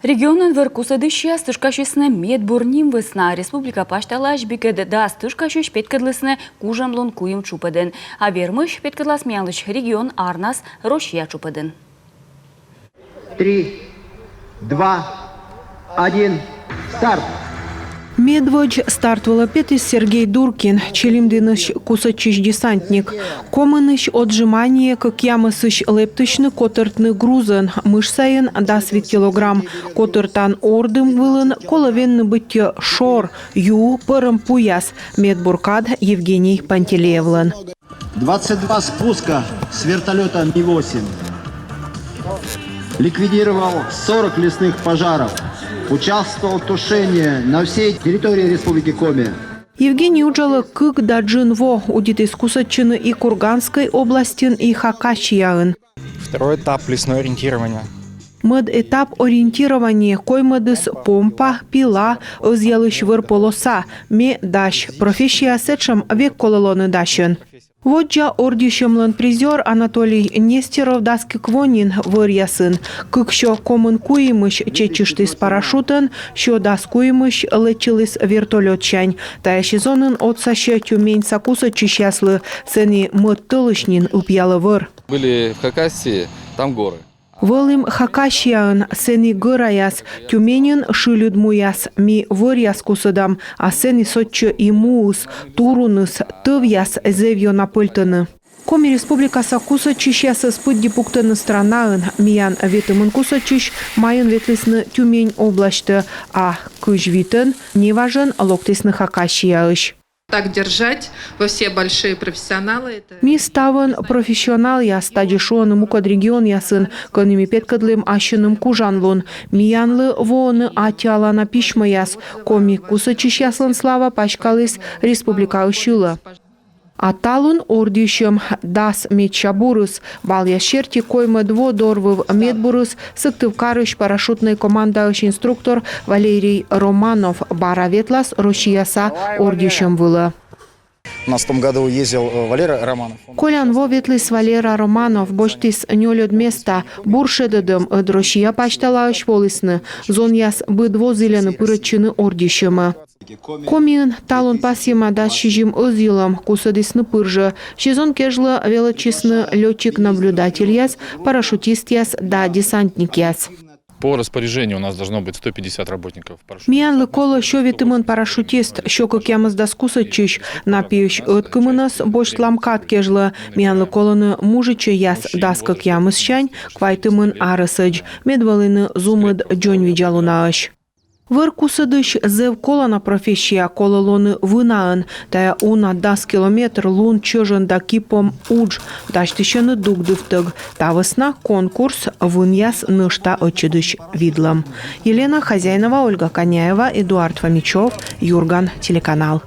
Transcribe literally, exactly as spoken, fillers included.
Регионын вӧр кусӧдысьяс тышкасисны медбур ним вӧсна. Республика пасьталаысь бикӧд дас тышкасьысь петкӧдлісны кужанлун куим чупӧдын. А вермысь петкӧдлас миянлысь регион арнас Россия чупӧдын. Три, два, один, старт! Медводз старт вылӧ петіс Сергей Дуркин, Челимдінысь кусӧдчысь десантник. Комиысь отжимание кӧкъямысысь лэптысьны котӧртны грузӧн, мыш сайын дас вит килограмм. Котӧртан ордым вылын колӧ венны быттьӧ шор, ю, пӧрӧм пуяс. Медбур кад Евгений Пантелеевлӧн. Двадцать два спуска с вертолета Ми восемь. Ликвидировал сорок лесных пожаров. Участвовал в тушении на всей территории Республики Коми. Евгений уджалӧ кык да джын во, удитіс кусӧдчыны и Курганскӧй областьын, и Хакасияын. Второй этап — лесное ориентирование. Мӧд этап — ориентирование, коймӧдыс — помпа, пила, ӧзъялысь вӧр полоса. Ме дась. Профессия сэтшӧм, век колӧ лоны дасьӧн. Воддза ордйысьӧмлӧн призёр Анатолий Нестеров дас кык во нин вӧръясын. Кыксё комын куимысь чеччыштіс парашютӧн, сё дас куимысь лэччыліс вертолётсянь. Тайӧ сезонын отсасьӧ Тюменьса кусӧдчысьяслы, сэні мӧд тӧлысь нин ыпъялӧ вӧр. Были в Хакасии, там горы. Вӧлім Хакасияын, сэні гӧраяс, Тюменьын шыльыд муяс. Ми вӧръяс кусӧдам, а сэні сотчӧ и муыс, туруныс, тӧвъяс зэв ёна пӧльтӧны. Коми Республикаса кусӧдчысьясӧс пыдди пуктӧны странаын. Миян ветымын кусӧдчысь майын ветлісны Тюмень обласьтӧ, а кызь витӧн неважӧн локтісны Хакасияысь. Так держать, вы все большие профессионалы. Это... Ми ставӧн профессионалъяс, тадзи шуӧны мукӧд регионъясын, кӧні ми петкӧдлім ассьыным кужанлун. Миянлы воӧны аттьӧалана письмӧяс. Коми кусӧдчысьяслӧн слава паськаліс республикаысь ылӧ. А талун ордйысьӧм дас медся бурыс. Балъяс серти коймӧд во дорвыв медбурыс Сыктывкарысь парашютнӧй командаысь инструктор Валерий Романов. Бара ветлас Россияса ордйысьӧм вылӧ. У нас в том году ездил э, Валера Романов. Он Колян во ветліс Валера Романов, босьтіс нёльӧд места. Бур шедӧдӧм, ӧд Россия пасьталаысь волісны. Зонъяс быд во зільӧны пырӧдчыны ордйысьӧмӧ. Комиын талун пасйӧма дас сизим ӧзйылӧм, кусӧдісны пыр жӧ. Сезон кежлӧ велӧдчисны лётчик-наблюдательяс, парашютистъяс да десантникъяс. По распоряжению у нас должно быть сто пятьдесят работников. Миянлы колӧ сё ветымын парашютист, сё кӧкъямыс дас кусӧдчысь. На пиысь ӧткымынӧс босьтлам кад кежлӧ. Миянлы колӧны мужичӧйяс дас кӧкъямыссянь квайтымын арӧсӧдз. Мед вӧліны зумыд дзоньвидзалунаӧсь. Вӧр кусӧдысь зэв колана профессия, колӧ лоны вынаӧн. Тайӧ уна дас километр лун чӧжӧн да кипом удж. Дасьтысьӧны дугдывтӧг. Та вӧсна конкурс вынъяс нӧшта ӧтчыдысь видлӧм. Елена Хозяинова, Ольга Коняева, Эдуард Фомичев, Юрган телеканал.